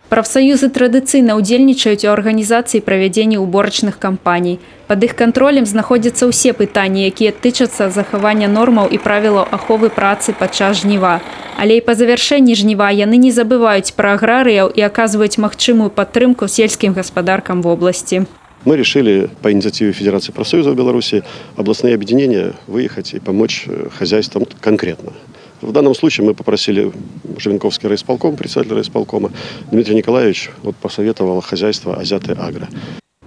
Прафсаюзы традыцыйна ўдзельнічаюць у арганізацыі правядзення уборачных кампаній. Пад іх кантролем знаходзяцца ўсе пытанні, якія тычацца захавання нормаў і правілаў аховы працы падчас жніва. Але і па завяршэнні жніва яны не забываюць пра аграрыяў і аказваюць магчымую падтрымку сельскім гаспадаркам вобласці. Мы решили по инициативе Федерации профсоюзов Беларуси областные объединения выехать и помочь хозяйствам конкретно. В данном случае мы попросили Жабинковский райисполком, председателя райисполкома Дмитрий Николаевич вот посоветовал хозяйство «Азяты Агро».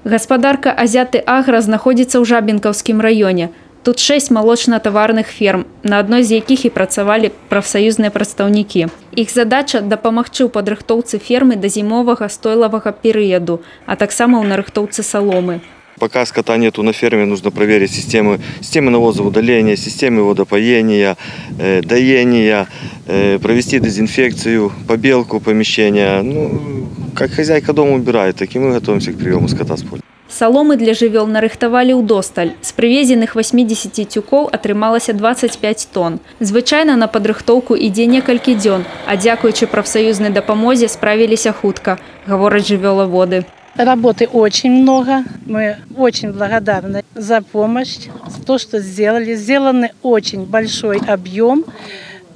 Гаспадарка «Азяты Агро» знаходзіцца ў Жабінкаўскім раёне. Тут 6 малочна-таварных ферм, на адной з якіх і працавалі прафсаюзныя прадстаўнікі. Іх задача дапамагчы ў падрыхтоўцы фермы да зімовага стойлавага перыяду, а таксама ў нарыхтоўцы саломы. Пока скота нету на ферме, нужно проверить системы навозоудаления, системы водопоения, доения, провести дезинфекцию, побелку помещения. Ну, как хозяйка дома убирает, так и мы готовимся к приему скота с поля. Саломы для жывёл нарыхтавалі ўдосталь. З прывезеных 80 цюкоў атрымалася 25 тонн. Звычайна на падрыхтоўку ідзе некалькі дзён, а дзякуючы прафсаюзнай дапамозе справіліся хутка, гавораць жывёлаводы. Работы очень много. Мы очень благодарны за помощь, за то, что сделали. Сделаны очень большой объем,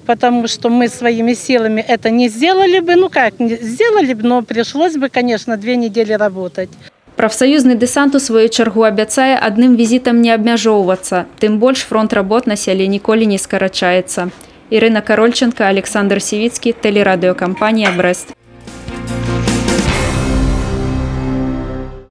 потому что мы своими силами это не сделали бы. Ну как, не сделали бы, но пришлось бы, конечно, 2 недели работать. Прафсаюзны дэсант у сваю чаргу абяцае адным візітам не абмяжоўвацца. Тым больш фронт работ на сяле ніколі не скарачаецца. Ірына Карольченко, Александр Сівіцкі, тэлерадыёкампанія «Брэст».